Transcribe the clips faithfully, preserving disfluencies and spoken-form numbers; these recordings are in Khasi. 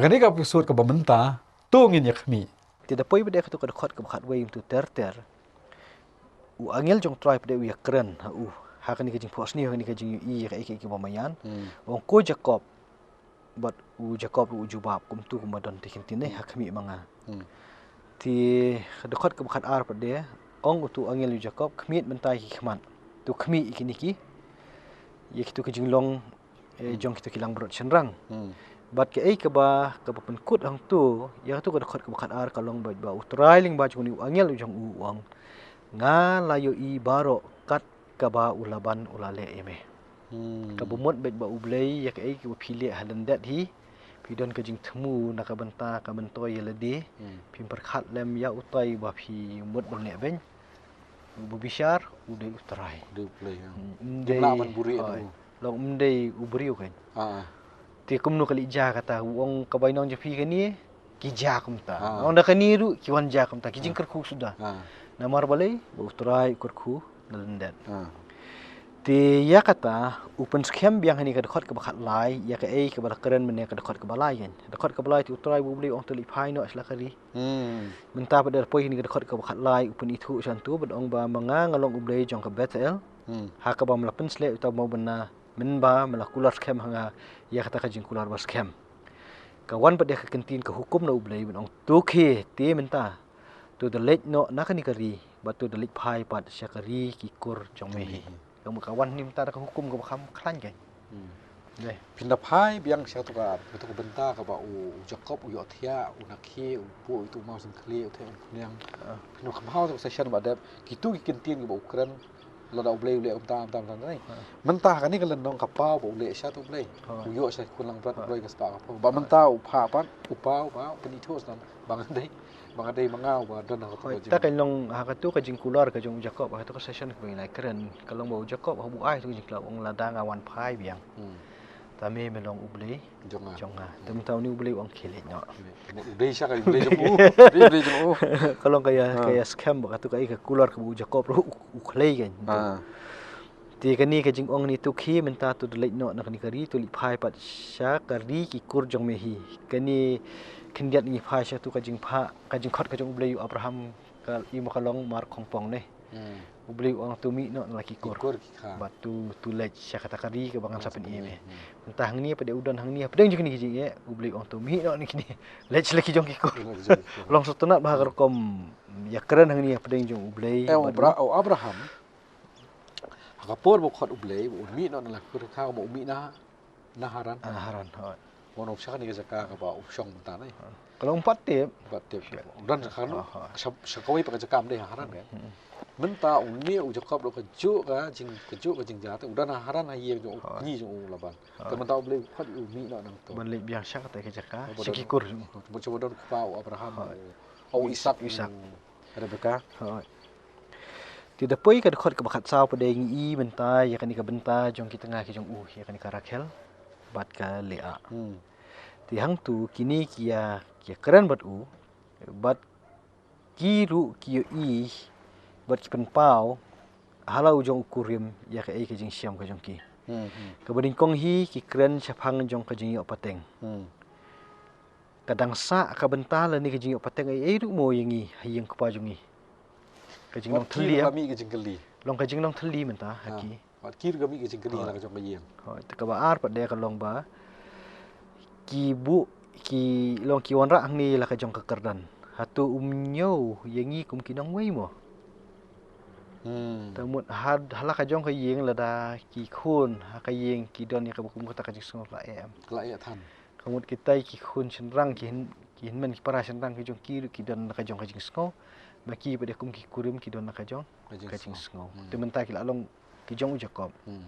Kane ka episode kaba mynta, to ngin ïa khmih. Te da poi pat de katu ka dkhot kaba khatwei, mynta ter ter, u angel jong U Trai pat de u ïakren ha u, ha kane ka jingphohsniew, ha kane ka jingïohi ïa kaei kaei kaba maïan. Hmm. U ong, ko Jakob. Bad u Jakob ruh u jubab kumtu kumba don te kin tine, ha khmih ma nga. Hmm. Te ka dkhot kaba khatar pat de, ong utu u angel ïa u Jakob, khmih mynta ïa ki khmat. To khmih ïa kine ki, ïa kitu ki jinglong, eh, hmm, jong kitu ki langbrot shynrang. Hmm. Bad kaei kaba, kaba pynkut hangtu ïa katu ka dkhot kaba khatar, ka long ba, ba U Trai lyngba jong une u angel u jong u u ong, nga la ïohi baroh kat kaba u Laban u la leh ïa me. Hmm. Kaba mut bad ba U Blei ïa kaei kaba phi leh ha lyndet hi, phi don ka jingthmu na ka bynta ka myntoi ïa lade. Hmm. Phim pyrkhat lem ïa utai ba phi mut ban leh beiñ. Uba bishar u dei U Trai. U dei U Blei, ha. Hmm, ym dei, lah ban buhrieh, hooid, u. Long ym dei u briew kan. Ah, ah. Te kumno ka leit jia kata, u ong ka bainong jong phi kane ki jia kumta. Ah. Ong da kane ruh ki wan jia kumta, ki, ah, jingkyrkhu suda. Ah. Namar balei? Ba U Trai u kyrkhu na lyndet. Ah. Te ïa kata u pynskhem biang ha kane ka dkhot kaba khatlai ïa kaei kaba la kren mynne ka dkhot kaba lai kan. Dkhot kaba lai te U Trai ba U Blei u ong to leit phai noh sha la ka ri. Hmm. Mynta pat de poi ha kane ka dkhot kaba khatlai u pynithuh sha ntu bad ong ba ma nga nga long U Blei jong ka Bethel. Hmm. Ha kaba me la pynsleh uta u mawbynna, mynba me la kular skhem ha nga ïa kata ka jingkular ba skhem. Ka wan pat de ka kyntien ka hukum na U Blei ban ong to khie te mynta, to da leit noh na kane ka ri, bad to da leit phai pat sha ka ri ki kur jong me hi. Jong me hi. Ka mut ka wan hangne mynta da ka hukum kaba kham khlaiñ kan. Hmm. Dei. Phin da phai biang sha katu ka, katu ka bynta kaba u, u Jakob u ïohthiah, u na khie, u buh ïa utu u maw jingkhlieh, u theh umphniang. Ah. Phin da kham hap katu ka session ba dep, kitu ki kyntien kaba u kren, lada U Blei u leh kumta, kumta, kumta, kumta, ne? Ha. Mynta ha kane ka lynnong ka paw ba u leh sha uta U Blei. Ha. U ïoh sha ki khun langbrot, ha, u briew ka spah ka phew. Ba, ha, mynta u phah pat, u paw ba u pynithuh sha ngi ba nga dei, ba nga dei ma nga uba don ha katu, hooid, ka jing- ta ka long ha katu ka jingkular ka jong u Jakob, ha katu ka session kaba ngi la kren. Ka long ba u Jakob haba u ai katu ka jingkular u ong lada nga wan phai biang. Hmm. Te me me long U Blei jong nga. Jong nga. Hmm. Te mynta une U Blei u ong khie leit noh. U dei sha ka U Blei jong u. U dei U Blei jong u. Ka long ka ïa, ha, ka ïa skhem ba katu kaei ka kular kaba u Jakob ruh u, u khlei kan. Ha. Te kane ka jingong ne to khie mynta to da leit noh na kane ka ri, to leit phai pat sha ka ri ki kur jong me hi. Kane khyndiat ngi phai sha katu ka jingphah, ka jingkhot ka jong U Blei ïa u Abraham, ka i mo ka long mar khongpong ne. Hmm. U Blei u ong to mih noh na la ki kur. Ki kur ki kha. Bad to, to leit sha kata ka ri kaba ngan sa pyn-i ïa me. Hmm. Mynta hangne pat de u don hangne hapdeng jong kine ki jingeh, U Blei u ong to mih noh na kine. Leit sha la ki jong ki kur. Leit sha la ki jong ki kur. Long sngewtynnat ba ha ka rukom ïakren hangne hapdeng jong U Blei. Eh, bad Abra-, u, u Abraham. Ha ka por ba u khot U Blei, ba un mih noh na la ki kur, kaba u mih na, na Haran. Na Haran, hooid. Wan u shah kane ka jaka kaba u shong mynta ne. Ka long pat tip. Pat tip. Sure. U don ha Haran. Ah, ha. Sha, sha kawei pat ka jaka ym dei ha Haran kan. Hmm. Mynta une u Jakob ruh kajuh ka jing, kajuh ka jingjia te u don ha Haran ha ïing jong u, hooid, kñi jong u Laban. Hooid. Te mynta U Blei u khot u mih noh nangto. Ban leit biang sha kata ka jaka. Sha ki kur. Ba don u kpa u Abraham. Hooid. U, u Isak. Isak. U Rebeka. Hooid. Te da poi ka dkhot kaba khatsaw pat de ngi i mynta ïa kane ka bynta jong ki tnga ki jong u, ïa kane ka Rakhel bad ka Leah. Hmm. Te hangtu kine ki ïa, ki ïakren bad u, bad ki ruh ki ïohi bad ki pynpaw ha la u jong u kurim ïa kaei ka jingshem ka jong ki. Hmm, hmm. Kaba nyngkong hi ki kren shaphang jong ka jingïoh pateng. Hmm. Ka dang sah ka bynta lane ka jingïoh pateng ei ei ruh mo ïa ngi ha ïing kpa jong ngi. Ka jinglong thylli. Wat ki ruh ka mih ka jingkylli. Long ka jinglong thylli mynta ha ki. Wat ki ruh ka mih ka jingkylli ha la ka jong ka ïing. Hooid, te kaba ar pat de ka long ba ki buh, ki long ki wanrah hangne la ka jong ka kyrdan. Hato um ñiew ïa ngi kum ki nongwei mo? Hmm. Te mut ha, ha la ka jong ka ïing lada ki khun ha ka ïing ki don ïa kaba kum kata ka jingsngew la em. La em than. Ka mut kitai ki khun shynrang ki hyn-, ki hynmen ki para shynrang ki jong ki ruh ki don la ka jong ka jingsngew. Ma ki pat de kum ki kurim ki don la ka jong ka jingsngew. Hmm. Te mynta ki la long ki jong u Jakob. Hmm.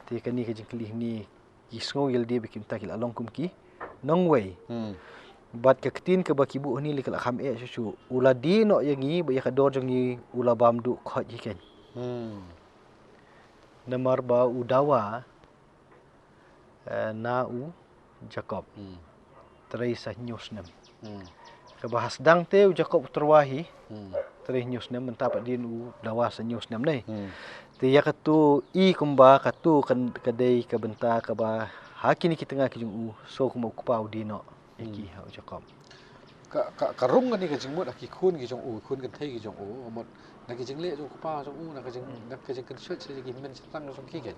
Te kane ka jingkylli hangne ki sngew ïa lade ba ki mynta ki la long kum ki nongwei. Hmm. Bad ka ktien kaba ki buh hangne lei ka la kham eh shuh shuh. U la die noh ïa ngi bad ïa ka dor jong ngi u la bam duh khoit hi keiñ. Hmm. Namar ba u dawa eh, na u Jakob. Hmm. Trei sa hynñiew snem. Hmm. Kaba ha sdang te u Jakob u tyrwa hi. Hmm. Trei hynñiew snem, mynta pat dien u dawa sa hynñiew snem ne. Hmm. Te ïa katu i kumba katu kan ka dei ka bynta kaba ha kine ki tnga ki jong u, so kumba u kpa u die noh. ki ha u Jakob. Ka, ka, ka rung kane ka jingmut ha ki khun ki jong u, khun kynthei ki jong u, mut na ki jingleh jong u kpa jong u, na ka jing, na ka jingkynshoh sha ki hynmen shynrang jong ki kan.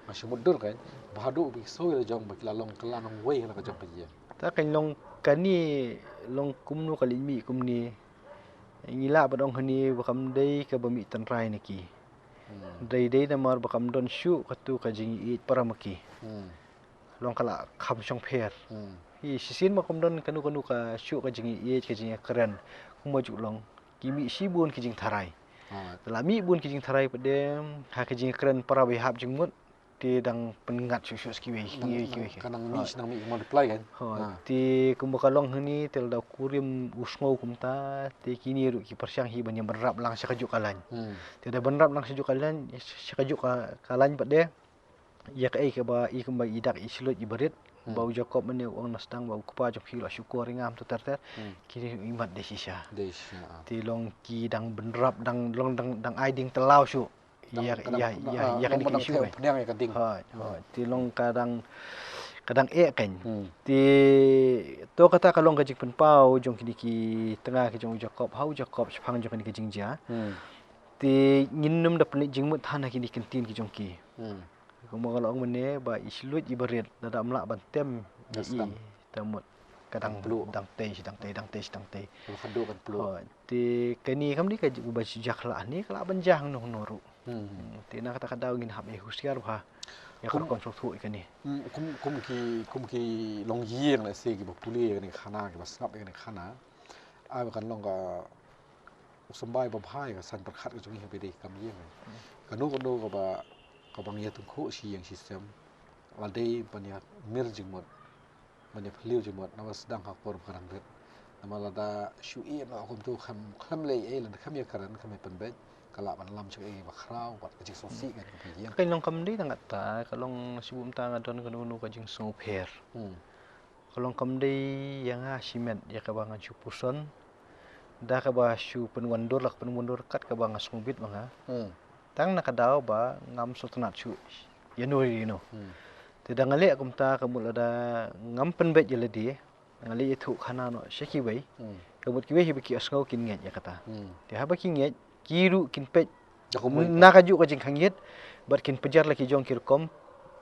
Nga shu mutdur kan, ba haduh ba ki soi la jong, ba ki la long kylla nongwei ha la ka jong ka ïing. Ta kan long kane, long kumno ka lynti kumne. Ngi lah ban ong hangne ba kam dei kaba mih tynrai na ki. Hmm. Dei dei namar ba kam don shuh katu ka jingïeit para ma ki. Hmm. Long ka la kham shongpher. Hmm. Hi shisien ma kam don kano kano ka shuh ka jingïeit ka jingïakren. Kumba ju long ki mih shibun ki jingtharai. Ah. Te la mih bun ki jingtharai pat de ha ka jingïakren para ba ïahap jingmut. Te dang pynngat shuh shuh sha kiwei, kiwei, kiwei. Ka nang mih, nang mih multiply kan. Ho, te kumba ka long hangne te lada u kurim u sngew kumta, te kine ruh ki pyrshang hi ban ïa bynrap lang sha kajuh ka lain. Hmm. Te da bynrap lang sha kajuh ka lain, sha kajuh ka, ka lain pat de. Ïa kaei kaba i kumba i dak i shlur i barit, hmm, ba u Jakob mynne u ong na sdang ba u kpa jong phi u la shukor ïa nga kumta ter ter. Hmm. Kine ruh i mat de shisha. De shisha. Te long ki dang bynrap dang long dang, dang ai ding tlaw shuh. Ïa, ïa, ïa, ïa kane ka issue. Te long ka dang, ka dang eh kan. Hmm. Te to kata ka long ka jingpynpaw jong kine ki tnga ki jong u Jakob, ha u Jakob shaphang jong kane ka jingjia. Hmm. Te ngin nym da pynleit jingmut than ha kine ki ktien ki jong ki. Hmm. Kumba nga la ong mynne ba i shlur i barit lada ym lah ban tem ïa i. Te mut ka dang, dang tei, dang tei, dang tei, dang tei. Te kane kam dei kaba jia khlad ne ka lah ban jia hangno hangno ruh. Hmm. Hmm, te na kata ka daw ngin hap ïa husiar bha ïa ka rukom sngewthuh ïa kane. Hmm, kum, kum ki, kum ki longïing lehse kiba pule ïa kane ka khana, kiba sngap ïa kane ka khana. Ai ba kan long ka u symbai babha ïa ka saiñ pyrkhat ka jong ngi haba dei kam ïing. Hmm. Kano kano kaba, kaba ngi ïa tyngkhuh shi ïing shi sem. La dei ban ïa mir jingmut. Ban ïa phylliew jingmut, naba sdang ha ka por ba ka dang rit. Namar lada shu ïeh noh kumta kham, kham leh ei, lada kham ïa kren, kham ïa pynbeit, ka lah ban lam sha kaei ba khraw, bad ka jingsngewsih kan ka phi ïeng. Ka long kam dei tang kata, ka long shibun ta nga don kano kano ka jingsngewpher. Hmm. Ka long kam dei ïa nga shimet, ïa kaba ngan shu puson. Da kaba shu pynwandur la ka pynwandur kat kaba nga sngewbit ma nga. Hmm. Tang na ka daw ba ngam sngewtynnat shuh ïano ïano. Hmm. Te da nga leh kumta ka mut lada ngam pynbeit ïa lade, nga leh ïathuh khana noh sha kiwei. Hmm. Ka mut kiwei hi ba ki ïohsngew kin ngeit ïa kata. Hmm. Te haba ki ngeit, ki ruh kin peit na kajuh ka jingkhangit, bad kin pynjar la ki jong ki rukom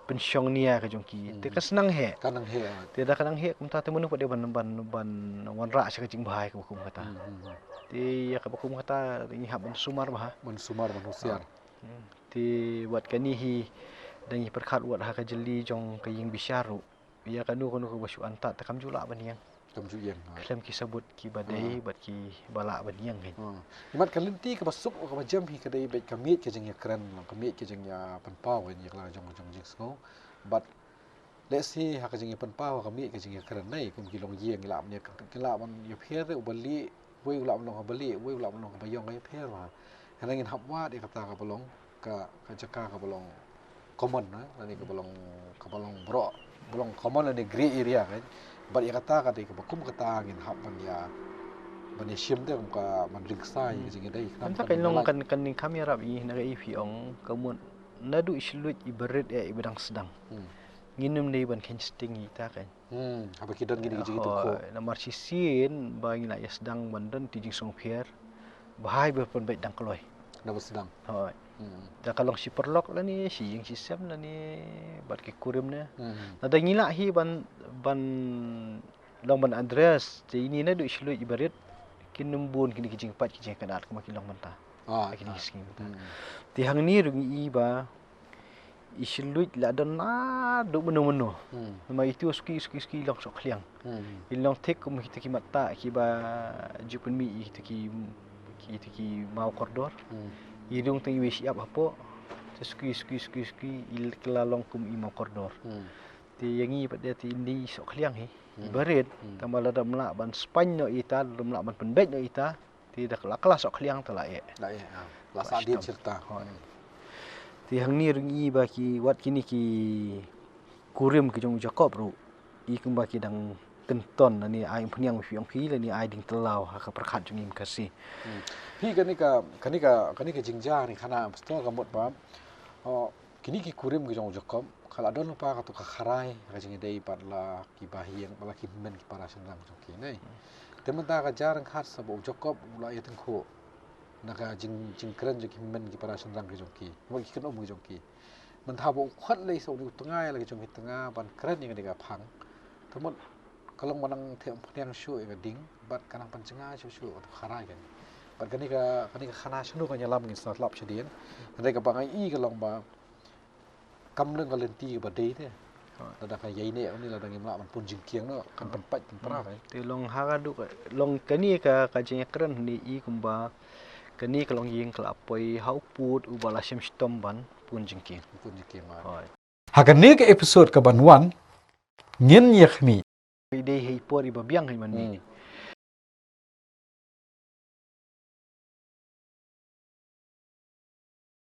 pynshong nia ka jong ki. Hmm. Te ka sdang heh. Ka nang heh. Te da ka nang heh kumta te mano pat de ban, ban, ban wanrah sha ka jingbha ïa kaba kum kata. Hmm, hmm, hmm. Te ïa kaba kum kata ngi hap ban sumar bha. Ban sumar, ban husiar. Hmm. Te wat kane hi da ngi pyrkhat wat ha ka jylli jong ka ïing bishar ruh. Ïa kano kano kaba shu antad te kam ju lah ban ïeng. Kam ju ïeng, ha. Khlem ki sabut kiba dei, ha, bad kiba lah ban ïeng kan. Ha. Imat ka lynti kaba suk kaba jem hi ka dei bad ka miet ka jingïakren, ka miet ka jingïapynpaw kan ïa ka la jong, jong jingsngew. Bad lehse ha ka jingïapynpaw ka miet ka jingïakren nei kum ki longïing ki lah ban ïa, ki lah ban ïapher uba lieh, wei u lah ban long kaba lieh, wei u lah ban long kaba ïong ka ïapher ma. Hynrei ngin hap wad ïa kata kaba long ka, ka jaka kaba long common, eh, lane kaba long, kaba long baroh, ba long common lane grey area kan. Bad ïa kata ka dei kaba kum kata ngin hap ban ïa, ban ïa shim te kum ka ban ring ksai ka jingïadei. Kan ta kan long kan, kan ning kham ïarap ïa na ka i phi ong ka mut naduh i shlur i barit ïa i ba dang sdang. Hmm. Ngin ym dei ban kheiñ sting ïa ita kan. Hmm, haba ki don kine ki jingïathuhkhooh. Hooid, namar shisien ba ngi la ïa sdang ban don ki jingsngewpher. Ba hai ba pynbeit dang kloi. Naba sdang. Hooid. Hmm. Da ka long shi paralok lane, shi ïing shi sem lane, bad ki kurim ne. Hmm. Lada ngi lah hi ban, ban long ban address, te ine naduh i shlur i barit, kin ym bun kine ki jingpait ki jingkynad kumba ki long mynta. Ah, kine ki sngi mynta. Hmm. Te hangne ruh ngi i ba i shlur la don naduh mynno mynno. Hmm. Namar itu suki, suki, suki long sohkhliang. Hmm. I long thik kum kita ki matta kiba ju pynmih ïa kita ki, kita ki maw kordor. Hmm. I rung tang iwei shyiap hapoh. Te suki, suki, suki, suki i la long kum i maw kordor. Hmm. Te ïa ngi pat de te i dei i sohkhliang hi. Hmm. I barit, hmm, tang ba lada ym lah ban spaiñ noh ita, lada ym lah ban pynbeit noh ita. Te da ka la, ka la sohkhliang te la eh. La eh, ha. La sah dien shirta. Hooid. Te hangne ruh ngi i ba ki wat kine ki kurim ki jong u Jakob ruh. I kumba ki dang kynton lane ai umphniang u phi ong phi lane ai ding tlaw ha ka pyrkhat jong ngi Khasi. Hmm. Phi kane ka, kane ka, kane ka jingjia ne khana pastor ka mut ba. Oh, Kine ki kurim ki jong u Jakob, ka la don lypa kato ka kharai ka jingïadei bad la ki bahaïing, bad la ki hynmen ki para shynrang jong ki, ne. Te mynta ka jia ryngkat sa ba u Jakob u la ïatyngkhuh na ka jing, jingkren jong ki hynmen ki para shynrang ki jong ki, bad ki kynum ki jong ki. Mynta ba u khot lei sa une u tnga ïa la ki jong ki tnga ban kren ïa kane ka phang. Te mut ka long ba nang thiah phniang shuh ïa ka ding, bad ka nang pynjngai shuh shuh kato ka kharai kane. Bad kane ka, kane ka khana shano kan ïalam ngin sa ïalap shadien. Hynrei kaba nga i ka long ba kam leng ka lynti kaba dei te. Lada ka ïaineh une, lada ngim lah ban pun jingkieng noh, kan pynpait pynpra te. Te long ha ka duk, long kane ka, ka jingïakren ne i kumba kane ka longïing ka la poi ha u pud uba la shim shitom ban pun jingkieng. Pun jingkieng, ah. Hooid. Ha kane ka episode kaban wan, ngin ïakhmih. I dei ha i por iba biang hi mane. Hmm.